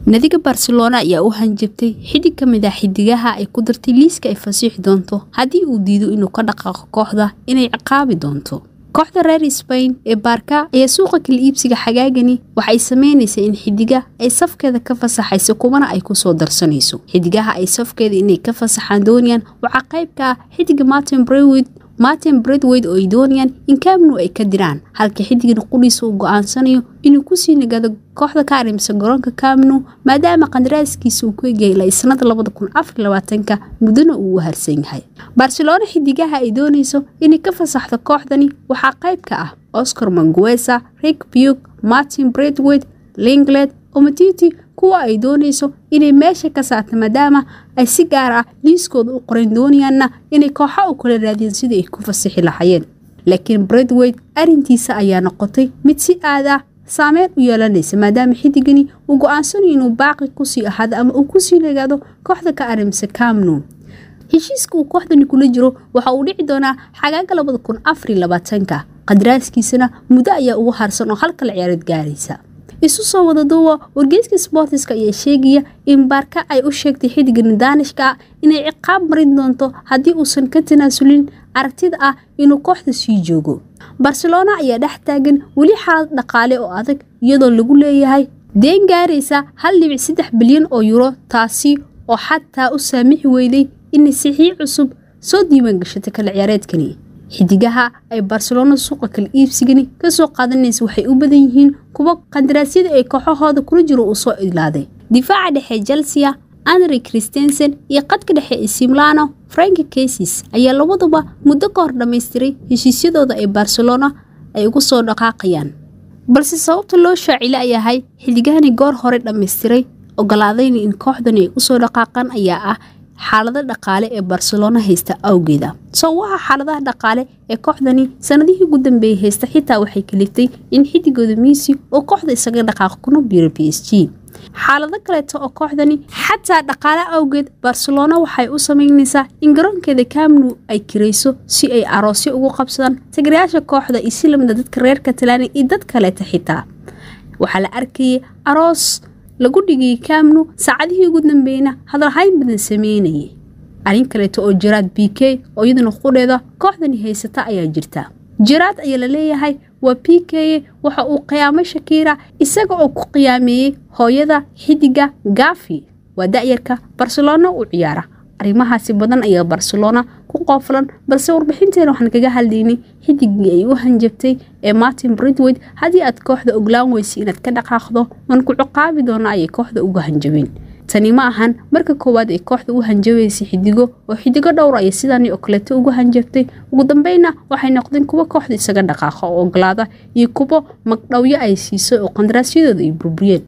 Nadiga Barcelona ayaa u hanjabtay xiddig ka mid ah xiddigaha ay ku dartay liiska ay fasixi doonto haddii uu diido inuu ka dhaqaaqo kooxda inay ciqaabi doonto. Kooxda reer Spain ee Barca ayaa suuqa kala iibsiga xagaagani waxa ay sameynaysaa in xiddiga ay safkeeda ka fasaxayso kuwana ay ku soo darsanayso. Xiddigaha ay safkeeda inay ka fasaxaan doonayaan waxaa qayb ka ah xiddiga Martin Braithwaite oo ay doonayaan in Camp Nou ay ka diraan, halka xiddigan qudhiisa uu go'aansanayo inuu ku sii nagaado kooxda ka arrimisa garoonka Camp Nou maadaama qandaraaskiisa uu ku egyahay ilaa sanada 2024 muddana uu u harsan yahay. Barcelona xiddigaha ay doonayso inay ka fasaxdo kooxdani waxaa qayb ka ah Oscar Mingueza, Rick Puig, Martin Braithwaite, Lenglet, Umtiti, kuwa ay doonayso inay meesha ka saarto maadaama ay si gaar ah liiskooda u qoran doonayaanna inay kooxo u kala raadiyaan sidii ay ku fasixi lahaayeen. Laakiin Braithwaite arrintiisa ayaa noqotay mid si aad ah saameyn u yeelanaysa maadaama xiddigani uu go'aansanayo inuu baaqi ku sii ahaado ama uu ku sii nagaado kooxda ka arrimisa Camp Nou. Heshiiska uu kooxdani kula jiro waxa uu dhici doonaa xagaaga 2024, qandaraaskiisana muddo ayaa ugu harsan oo halka la ciyaareed gaaraysa. Isu soo wada duuba, wargeyska Sportiska ayaa sheegaya in Barca ay u sheegtay xiddigan Daanishka ah inay ciqaab marin doonto haddii uusan ka tanaasulin aragtida ah inuu kooxda sii joogo. Barcelona ayaa dhex taagan weli xaalad dhaqaale oo adag iyadoo lagu leeyahay deen gaaraysa 1.3 bilyan oo euro, taasi oo xataa u saamixi weyday inay saxiix cusub soo diiwaan gashatay kala ciyaareedkani. Xiddigaha ay Barcelona suuqa kala iibsigani ka soo qaadanaysa waxay u badan yihiin kuwa qandaraasyada ay kooxahooda kula jiro uu soo idlaaday. Difaaca dhexe Chelsea Andre Christensen iyo qadka dhexe AC Milano Frank Kessie ayaa labaduba muddo ka hor dhammaystiray heshiisyadooda ay Barcelona ay ugu soo dhaqaaqayaan. Balse sababta loo shaacilay ayaa ahay xiddigahani goor hore dhammaystiray ogolaadayna in kooxdani ay u soo dhaqaaqaan ayaa ah xaalada dhaqaale ee Barcelona haysta awgeeda. Soo waxa xaaladaha dhaqaale ee kooxdani sanadihii ugu dambeeyay haysta xitaa waxay kaliftay in xiddigooda Messi oo kooxda isaga dhaqaaqo kuna biiro PSG. Xaalado kaleeto oo kooxdani xataa dhaqaale awgeed Barcelona waxay u sameynaysaa in garoonkeeda Camp Nou ay kirayso si ay aroosyo ugu qabsadaan taageerayaasha kooxda iyo si lamid ah dadka reer Catalan iyo dad kaleeto xitaa. Waxaa la arkayay aroos lagu dhigay Camp Nou saacadihii ugu dambeeyayna hadal hayn badan sameynayay. Arrin kaleeto oo Gerard Piqué oo iyaduna qudheeda kooxdani haysata ayaa jirta. Gerard ayaa la leeyahay waa Piqué waxa uu qiyaamay Shakira isaga oo ku qiyaameeyay hooyada xiddiga Gavi, waa da'yarka Barcelona u ciyaara. Arrimahaasi badan ayaa Barcelona ku qoofulan, balse warbixinteena waxaan kaga hadlaynay xiddigii ay u hanjabtay ee Martin Braithwaite haddii aad kooxda oglaan weyso inaad ka dhaqaaqdo waan ku ciqaabi doonaa ayay kooxda uga hanjabeen. Tani ma ahan marka koowaad ay kooxda u hanjabaysay xiddigo oo xiddigo dhowr ay sidani oo kaleeto uga hanjabtay. Ugu dambeynna waxay noqdeen kuwo kooxda isaga dhaqaaqa oo ogolaada iyo kuwo magdhowyo ay siisay oo qandaraasyadooda ay burburiyeen.